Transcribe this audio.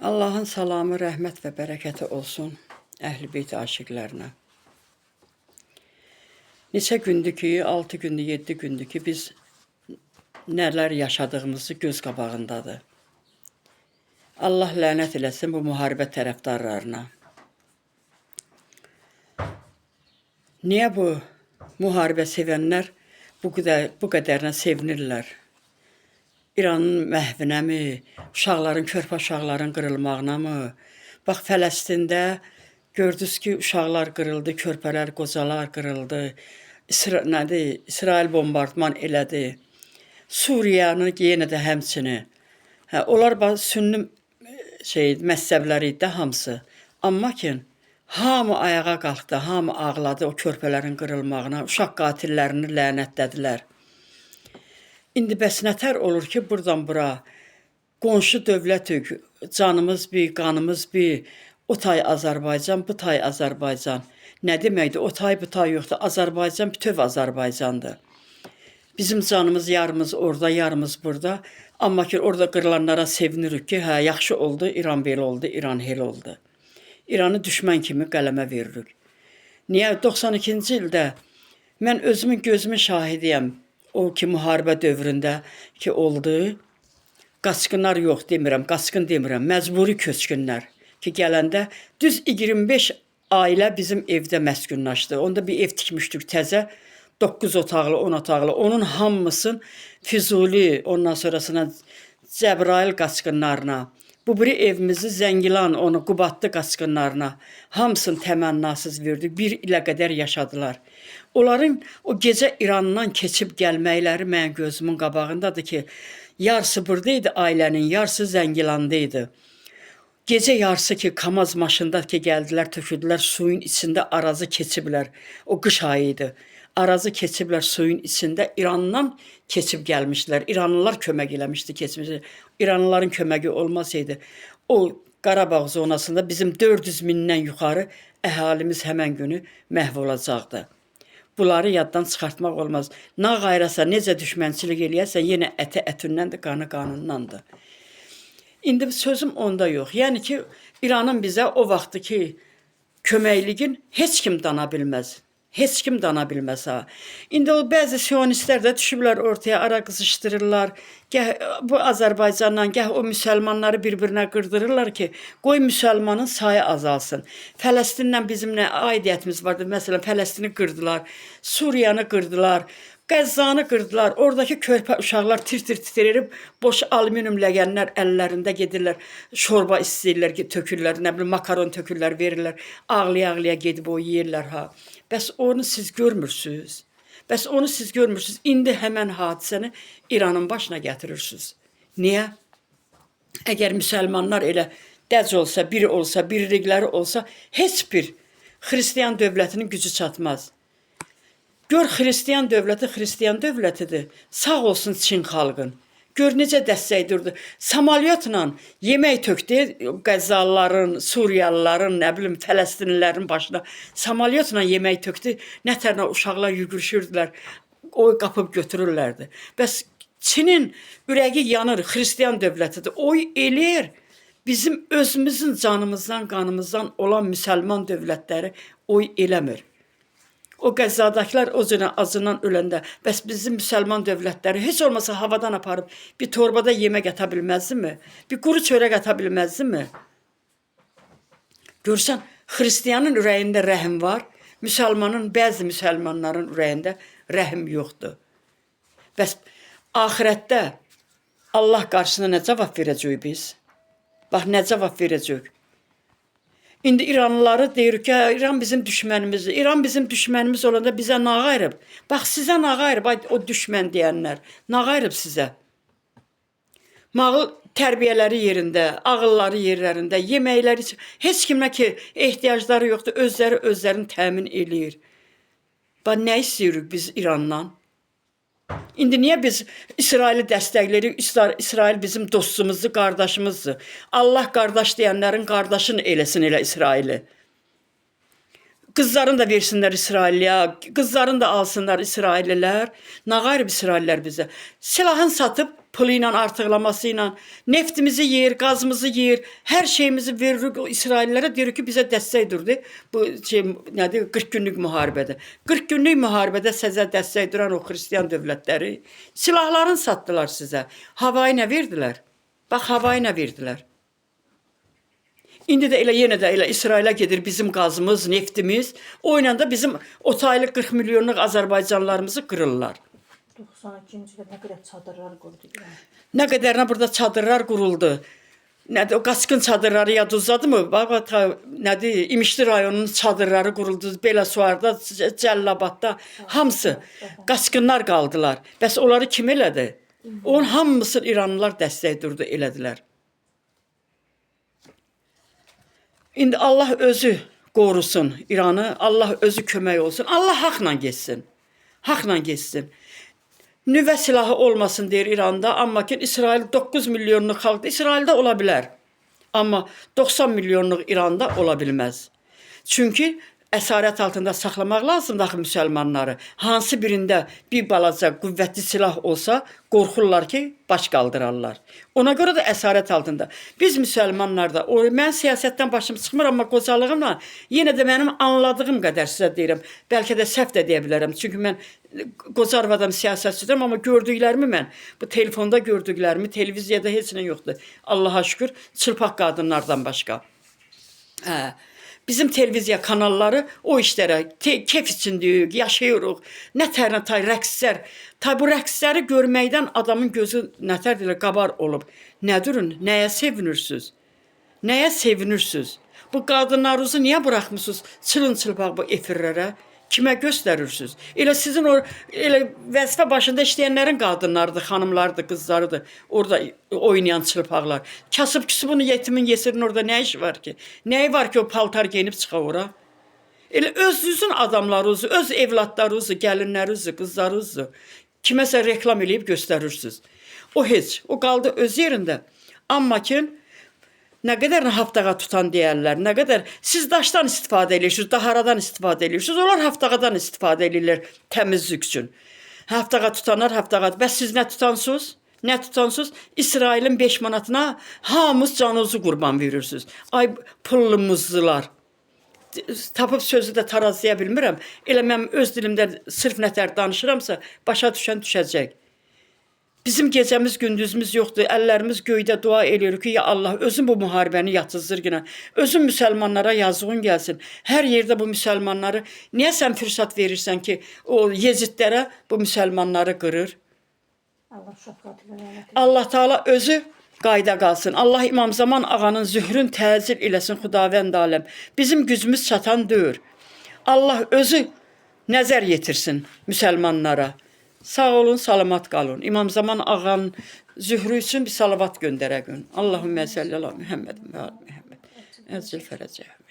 Allahın salamı, rəhmət və bərəkəti olsun Əhl-i Beyt aşiqlərinə. Neçə gündür ki, 6 gündür, 7 gündür ki, biz nələr yaşadığımızı göz qabağındadır. Allah lənət eləsin bu müharibə tərəfdarlarına. Niyə bu müharibə sevənlər bu qədərinə sevinirlər? İranın məhvinəmi, uşaqların, körpə uşaqların qırılmağına mı? Bax, Fələstində gördünüz ki, uşaqlar qırıldı, körpələr, qocalar qırıldı. İsrail bombardman elədi. Suriyanı yenə də həmçini. Hə, onlar sünni məzhəbləri idi də hamısı. Amma ki, hamı ayağa qalxdı, hamı ağladı o körpələrin qırılmağına, uşaq qatillərini lənətlədilər. İndi bəs nətər olur ki, buradan bura qonşu dövlətük, canımız bir, qanımız bir, o tay Azərbaycan, bu tay Azərbaycan. Nə deməkdir? O tay, bu tay yoxdur. Azərbaycan bütöv Azərbaycandır. Bizim canımız yarımız orada, yarımız burada. Amma ki, orada qırılanlara sevinirik ki, hə, yaxşı oldu, İran belə oldu, İran elə oldu. İranı düşmən kimi qələmə veririk. Niyə? 92-ci ildə mən özümün gözümün şahidiyəm. O ki, müharibə dövründə ki oldu, qaçqınlar yox demirəm, qaçqın demirəm, məcburi köçkünlər ki, gələndə düz 25 ailə bizim evdə məskunlaşdı. Onda bir ev tikmişdik təzə, 9 otaqlı, 10 otaqlı. Onun hamısını Füzuli, ondan sonrasına Cəbrayıl qaçqınlarına, bu biri evimizi Zəngilan, onu Qubadlı qaçqınlarına hamısını təmənnasız verdik. Bir ilə qədər yaşadılar. Onların o gecə İrandan keçib gəlməkləri mənim gözümün qabağındadır ki, yarısı burada idi ailənin, yarısı Zəngilanda idi. Gecə yarısı ki, Kamaz maşında ki, gəldilər, töküldülər, suyun içində arazı keçiblər. O qış ayı idi. Arazı keçiblər suyun içində, İrandan keçib gəlmişdilər. İranlılar kömək eləmişdi, keçmişdi. İranlıların köməyi olmasaydı, o Qarabağ zonasında bizim 400 mindən yuxarı əhalimiz həmən günü məhv olacaqdı. Bunları yaddan çıxartmaq olmaz. Nə qayrasa, necə düşmənçilik eləyərsən, yenə əti ətündəndir, qanı qanındandır. İndi sözüm onda yox. Yəni ki, İranın bizə o vaxtı ki, köməkliyin heç kim dana bilməz. Heç kim dana bilməz ha. İndi o bəzi sionistlər də düşüblər ortaya, ara qızışdırırlar. Gəh bu Azərbaycandan, gəh o müsəlmanları bir-birinə qırdırırlar ki, qoy müsəlmanın sayı azalsın. Fələstinlə bizim nə aidiyyətimiz vardı? Məsələn, Fələstini qırdılar, Suriyanı qırdılar, Qəzzanı qırdılar. Oradakı körpə uşaqlar tir-tir titrəyib, boş alüminium ləgənlər əllərində gedirlər, şorba istəyirlər ki, tökürlər, nə bilim, makaron tökürlər, verirlər. Ağlaya-ağlaya gedib o yeyirlər ha. Bəs onu siz görmürsünüz. Bəs onu siz görmürsünüz. İndi həmən hadisəni İranın başına gətirirsiniz. Niyə? Əgər müsəlmanlar elə dəc olsa, bir olsa, birlikləri olsa, heç bir xristian dövlətinin gücü çatmaz. Gör xristian dövləti xristian dövlətidir. Sağ olsun Çin xalqın. Gör necə dəstək durdu. Samalyotla yemək tökdü Qəzzalıların, Suriyalıların, nə bilim Fələstinlilərin başına. Samalyotla yemək tökdü. Nə tərə uşaqlar yügürüşürdülər. O qapıb götürürlərdi. Bəs Çinin ürəyi yanır, xristian dövlətidir. O eləyir. Bizim özümüzün canımızdan, qanımızdan olan müsəlman dövlətləri oy eləmir. O Qəzzadakılar o cürə acından öləndə, bəs bizim müsəlman dövlətləri heç olmasa havadan aparıb bir torbada yemək ata bilməzdimi? Bir quru çörək ata bilməzdimi? Görsən, xristianın ürəyində rəhim var, müsəlmanın, bəzi müsəlmanların ürəyində rəhim yoxdur. Bəs axirətdə Allah qarşısında nə cavab verəcəyik biz? Bax, nə cavab verəcəyik? İndi İranlıları deyirik ki, İran bizim düşmənimizdir. İran bizim düşmənimiz olanda bizə nə ayırıb? Bax, sizə nə ayırıb, ay, o düşmən deyənlər. Nə ayırıb sizə? Mağıl tərbiyələri yerində, ağılları yerlərində, yeməkləri, heç kimə ki ehtiyacları yoxdur, özləri özlərini təmin eləyir. Bax, nə istəyirik biz İrandan? İndi niyə biz İsraili dəstəkləyirik? İsrail bizim dostumuzdur, qardaşımızdır. Allah qardaş deyənlərin qardaşını eləsin elə İsraili. Qızlarını da versinlər İsrailliyə, qızlarını da alsınlar İsraillilər. Nə qayıb İsraillilər bizə? Silahını satıb Pulu ilə, artıqlaması ilə neftimizi yeyir, qazımızı yeyir, hər şeyimizi veririk o İsraillərə, deyirik ki, bizə dəstək durdu. Bu şey nədir? 40 günlük müharibədə. 40 günlük müharibədə sizə dəstək duran o xristian dövlətləri silahlarını satdılar sizə. Havayı nə verdilər? Bax, havayı nə verdilər? İndi də elə yenə də elə İsrailə gedir bizim qazımız, neftimiz. O ilə də bizim otaylı 40 milyonluq Azərbaycanlılarımızı qırırlar. 92-ci ildə nə qədər çadırlar qurdu İran. Nə qədərinə burada çadırlar quruldu. Nədir o qaçqın çadırları yadınızdadır mı? Bax bax, nədir? İmişli rayonunun çadırları quruldu. Beləsuvarda, Cəllabadda hamısı qaçqınlar qaldılar. Bəs onları kim elədi? Onun hamısını İranlılar dəstək durdu, elədilər. İndi Allah özü qorusun İranı, Allah özü kömək olsun. Allah haqla getsin. Haqla getsin. Nüvə silahı olmasın deyir İranda, amma ki İsrail 9 milyonluq xalqdır. İsraildə ola bilər. Amma 90 milyonluq İranda ola bilməz. Çünki əsarət altında saxlamaq lazımdır axı müsəlmanları. Hansı birində bir balaca qüvvətli silah olsa, qorxurlar ki, baş qaldırarlar. Ona görə də əsarət altında. Biz müsəlmanlar da, o, mən siyasətdən başım çıxmır, amma qocalığımla yenə də mənim anladığım qədər sizə deyirəm. Bəlkə də səhv də deyə bilərəm. Çünki mən qoca arvadam siyasətçidirəm, amma gördüklərimi mən bu telefonda gördüklərimi televiziyada heç nə yoxdur. Allaha şükür, çılpaq qadınlardan başqa. Hə. Bizim televiziya kanalları o işlərə kef içindəyik, yaşayırıq. Nə tər nə tay rəqslər. Tay bu rəqsləri görməkdən adamın gözü nətər deyirlər, qabar olub. Nə durun, nəyə sevinirsiniz? Nəyə sevinirsiniz? Bu qadınlarınızı niyə buraxmısınız çılın-çılpaq bu efirlərə? Kimə göstərirsiniz? Elə sizin o elə vəzifə başında işləyənlərin qadınlarıdır, xanımlarıdır, qızlarıdır. Orada oynayan çılpaqlar. Kasıb küsubun yetimin yesirin orada nə işi var ki? Nəyi var ki o paltar geyinib çıxa ora? Elə özünüzün adamlarınızı, öz evladlarınızı, gəlinlərinizi, qızlarınızı kiməsə reklam eləyib göstərirsiniz. O heç, o qaldı öz yerində. Amma ki nə qədər haftağa tutan deyərlər, nə qədər siz daşdan istifadə edirsiniz, daharadan istifadə edirsiniz, onlar haftağadan istifadə edirlər təmizlik üçün. Haftağa tutanlar haftağa. Bəs siz nə tutansınız? Nə tutansınız? İsrailin 5 manatına hamınız canınızı qurban verirsiniz. Ay pullu muzlular. Tapıb sözü də tarazlaya bilmirəm. Elə mən öz dilimdə sırf nətər danışıramsa, başa düşən düşəcək. Bizim gecəmiz gündüzümüz yoxdur. Əllərimiz göydə dua eləyirik ki, ya Allah, özün bu müharibəni yatızdır yenə. Özün müsəlmanlara yazığın gəlsin. Hər yerdə bu müsəlmanları niyə sən fürsət verirsən ki, o yezidlərə bu müsəlmanları qırır? Allah şəfqət və rəhmət. Allah Teala özü qayda qalsın. Allah İmam Zaman ağanın zührün təcil eləsin Xudavənd aləm. Bizim gücümüz çatan deyil. Allah özü nəzər yetirsin müsəlmanlara. Sağ olun, salamat qalın. İmam Zaman ağanın zührü üçün bir salavat göndərəgün. Allahümmə səlli ala Muhammed və ali Muhammed. Əcil fərəcəhüm.